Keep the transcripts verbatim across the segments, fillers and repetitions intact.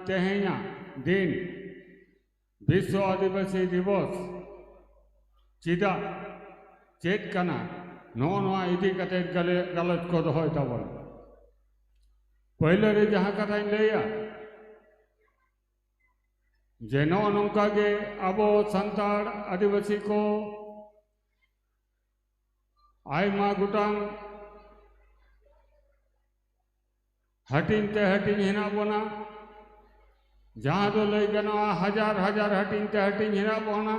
ᱛᱮᱦᱮᱧᱟᱜ ᱫᱤᱱ ᱵᱤᱥᱥᱚ ᱟᱹᱫᱤᱵᱟᱹᱥᱤ ᱫᱤᱵᱚᱥ ᱪᱮᱫᱟᱜ, ᱪᱮᱫ ᱠᱟᱱᱟ, ᱱᱚᱜᱼᱚ ᱱᱚᱣᱟ ᱤᱫᱤ ᱠᱟᱛᱮ ᱜᱟᱞᱮ-, ᱜᱟᱞᱚᱪ ᱠᱚ ᱫᱚᱦᱚᱭ ᱛᱟᱵᱚᱱᱟ᱾ ᱯᱳᱭᱞᱳ ᱨᱮ ᱡᱟᱦᱟᱸ ᱠᱟᱛᱷᱟᱧ ᱞᱟᱹᱭᱟ, ᱡᱮ ᱱᱚᱜᱼᱚ ᱱᱚᱝᱠᱟ ᱜᱮ ᱟᱵᱚ ᱥᱟᱱᱛᱟᱲ ᱟᱹᱫᱤᱵᱟᱹᱥᱤ ᱠᱚ ᱟᱭᱢᱟ ᱜᱚᱴᱟᱝ ᱦᱟᱹᱴᱤᱧ ᱛᱮ ᱦᱟᱹᱴᱤᱧ ᱦᱮᱱᱟᱜ ᱵᱚᱱᱟ, ᱡᱟᱦᱟᱸ ᱫᱚ ᱞᱟᱹᱭ ᱜᱟᱱᱚᱜᱼᱟ ᱦᱟᱡᱟᱨ ᱦᱟᱡᱟᱨ ᱦᱟᱹᱴᱤᱧ ᱛᱮ ᱦᱟᱹᱴᱤᱧ ᱦᱮᱱᱟᱜ ᱵᱚᱱᱟ,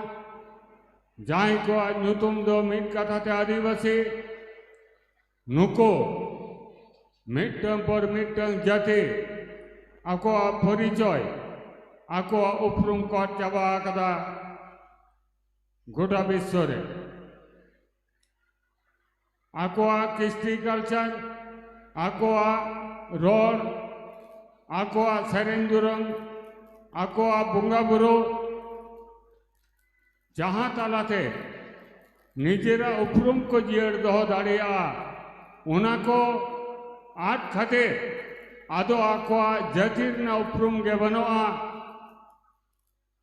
ᱡᱟᱦᱟᱸᱭ ᱠᱚᱣᱟᱜ ᱧᱩᱛᱩᱢ ᱫᱚ ᱢᱤᱫ ᱠᱟᱛᱷᱟ ᱛᱮ ᱟᱹᱫᱤᱵᱟᱹᱥᱤ᱾ ᱱᱩᱠᱩ ᱢᱤᱫᱴᱟᱝ ᱯᱚᱨ ᱢᱤᱫᱴᱟᱝ ᱡᱟᱹᱛᱤ ᱟᱠᱚᱣᱟᱜ ᱯᱚᱨᱤᱪᱚᱭ, ᱟᱠᱚᱣᱟᱜ ᱩᱯᱨᱩᱢ ᱠᱚ ᱟᱫ ᱪᱟᱵᱟ ᱟᱠᱟᱫᱟ ᱜᱚᱴᱟ ᱵᱤᱥᱥᱚ ᱨᱮ᱾ ᱟᱠᱚᱣᱟᱜ ᱠᱨᱤᱥᱴᱤ ᱠᱟᱞᱪᱟᱨ, ᱟᱠᱚᱣᱟᱜ ᱨᱚᱲ, ᱟᱠᱚᱣᱟᱜ ᱥᱮᱨᱮᱧ ᱫᱩᱨᱟᱹᱝ, ᱟᱠᱚᱣᱟᱜ ᱵᱚᱸᱜᱟ ᱵᱩᱨᱩ, ᱡᱟᱦᱟᱸ ᱛᱟᱞᱟᱛᱮ ᱱᱤᱡᱮᱨᱟᱜ ᱩᱯᱨᱩᱢ ᱠᱚ ᱡᱤᱭᱟᱹᱲ ᱫᱚᱦᱚ ᱫᱟᱲᱮᱭᱟᱜᱼᱟ, ᱚᱱᱟ ᱠᱚ ᱟᱫ ᱠᱷᱟᱹᱛᱤᱨ ᱟᱫᱚ ᱟᱠᱚᱣᱟᱜ ᱡᱟᱹᱛᱤ ᱨᱮᱱᱟᱜ ᱩᱯᱨᱩᱢ ᱜᱮ ᱵᱟᱹᱱᱩᱜᱼᱟ᱾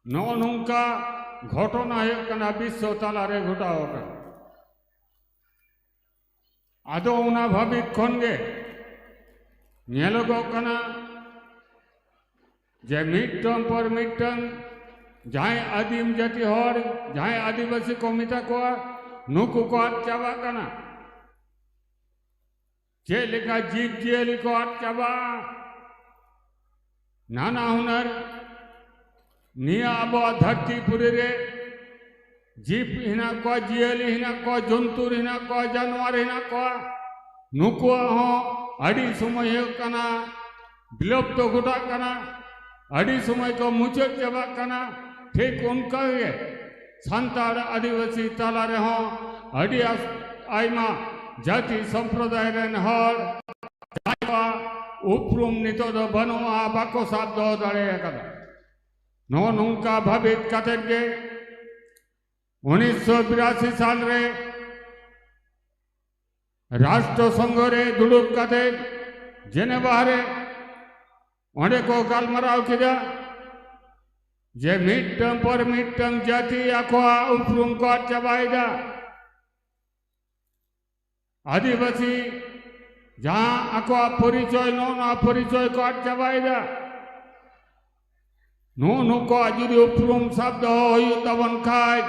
ᱱᱚᱜᱼᱚ ᱱᱚᱝᱠᱟ ᱜᱷᱚᱴᱚᱱᱟ ᱦᱩᱭᱩᱜ ᱠᱟᱱᱟ, ᱵᱤᱥᱥᱚ ᱛᱟᱞᱟᱨᱮ ᱜᱷᱚᱴᱟᱣ ᱟᱠᱟᱱᱟ᱾ ᱟᱫᱚ ᱚᱱᱟ ᱵᱷᱟᱹᱵᱤᱛ ᱠᱷᱚᱱ ᱜᱮ ᱧᱮᱞᱚᱜᱚᱜ ᱠᱟᱱᱟ ᱡᱮ ᱢᱤᱫᱴᱟᱝ ᱯᱚᱨ ᱢᱤᱫᱴᱟᱝ ᱡᱟᱦᱟᱸᱭ ᱟᱹᱫᱤᱢ ᱡᱟᱹᱛᱤ ᱦᱚᱲ, ᱡᱟᱦᱟᱸᱭ ᱟᱹᱫᱤᱵᱟᱹᱥᱤ ᱠᱚ ᱢᱮᱛᱟ ᱠᱚᱣᱟ, ᱱᱩᱠᱩ ᱠᱚ ᱟᱫ ᱪᱟᱵᱟᱜ ᱠᱟᱱᱟ᱾ ᱪᱮᱫ ᱞᱮᱠᱟ ᱡᱤᱵᱽ ᱡᱤᱭᱟᱹᱞᱤ ᱠᱚ ᱟᱫ ᱪᱟᱵᱟᱜᱼᱟ, ᱱᱟᱱᱟ ᱦᱩᱱᱟᱹᱨ ᱱᱤᱭᱟᱹ ᱟᱵᱚᱣᱟᱜ ᱫᱷᱟᱹᱨᱛᱤ ᱯᱩᱨᱤ ᱨᱮ ᱡᱤᱵᱽ ᱦᱮᱱᱟᱜ ᱠᱚᱣᱟ, ᱡᱤᱭᱟᱹᱞᱤ ᱦᱮᱱᱟᱜ ᱠᱚᱣᱟ, ᱡᱚᱱᱛᱩᱨ ᱦᱮᱱᱟᱜ ᱠᱚᱣᱟ, ᱡᱟᱱᱣᱟᱨ ᱦᱮᱱᱟᱜ ᱠᱚᱣᱟ, ᱱᱩᱠᱩᱣᱟᱜ ᱦᱚᱸ ᱟᱹᱰᱤ ᱥᱚᱢᱚᱭ ᱦᱩᱭᱩᱜ ᱠᱟᱱᱟ, ᱵᱤᱞᱚᱯᱛᱚ ᱜᱷᱚᱴᱟᱜ ᱠᱟᱱᱟ᱾ ᱟᱹᱰᱤ ᱥᱚᱢᱚᱭ ᱠᱚ ᱢᱩᱪᱟᱹᱫ ᱪᱟᱵᱟᱜ ᱠᱟᱱᱟ᱾ ᱴᱷᱤᱠ ᱚᱱᱠᱟ ᱜᱮ ᱥᱟᱱᱛᱟᱲ ᱟᱹᱫᱤᱵᱟᱹᱥᱤ ᱛᱟᱞᱟ ᱨᱮᱦᱚᱸ ᱟᱹᱰᱤ ᱟᱥ-, ᱟᱭᱢᱟ ᱡᱟᱹᱛᱤ ᱥᱚᱢᱯᱨᱚᱫᱟᱭ ᱨᱮᱱ ᱦᱚᱲ ᱡᱟᱦᱟᱸᱭ ᱠᱚᱣᱟᱜ ᱩᱯᱨᱩᱢ ᱱᱤᱛᱚᱜ ᱫᱚ ᱵᱟᱹᱱᱩᱜᱼᱟ, ᱵᱟᱠᱚ ᱥᱟᱵ ᱫᱚᱦᱚ ᱫᱟᱲᱮ ᱟᱠᱟᱫᱟ᱾ ᱱᱚᱜᱼᱚ ᱱᱚᱝᱠᱟ ᱵᱷᱟᱹᱵᱤᱛ ᱠᱟᱛᱮᱫ ᱜᱮ ᱩᱱᱤᱥᱥᱚ ᱵᱤᱨᱟᱥᱤ ᱥᱟᱞ ᱨᱮ ᱨᱟᱥᱴᱨᱚ ᱥᱚᱝᱜᱷᱚ ᱨᱮ ᱫᱩᱲᱩᱵ ᱠᱟᱛᱮ ᱡᱮᱱᱮᱵᱟ ᱨᱮ ᱚᱸᱰᱮ ᱠᱚ ᱜᱟᱞᱢᱟᱨᱟᱣ ᱠᱮᱫᱟ ᱡᱮ ᱢᱤᱫᱴᱟᱝ ᱯᱚᱨ ᱢᱤᱫᱴᱟᱝ ᱡᱟᱹᱛᱤ ᱟᱠᱚᱣᱟᱜ ᱩᱯᱨᱩᱢ ᱠᱚ ᱟᱫ ᱪᱟᱵᱟᱭᱮᱫᱟ᱾ ᱟᱹᱫᱤᱵᱟᱹᱥᱤ ᱡᱟᱦᱟᱸ ᱟᱠᱚᱣᱟᱜ ᱯᱚᱨᱤᱪᱚᱭ, ᱱᱚᱜᱼᱚ ᱱᱚᱣᱟ ᱯᱚᱨᱤᱪᱚᱭ ᱠᱚ ᱟᱫ ᱪᱟᱵᱟᱭᱮᱫᱟ᱾ ᱱᱩᱜᱼᱩ ᱱᱩᱠᱩᱣᱟᱜ ᱡᱩᱫᱤ ᱩᱯᱨᱩᱢ ᱥᱟᱵ ᱫᱚᱦᱚ ᱦᱩᱭᱩᱜ ᱛᱟᱵᱚᱱ ᱠᱷᱟᱡ,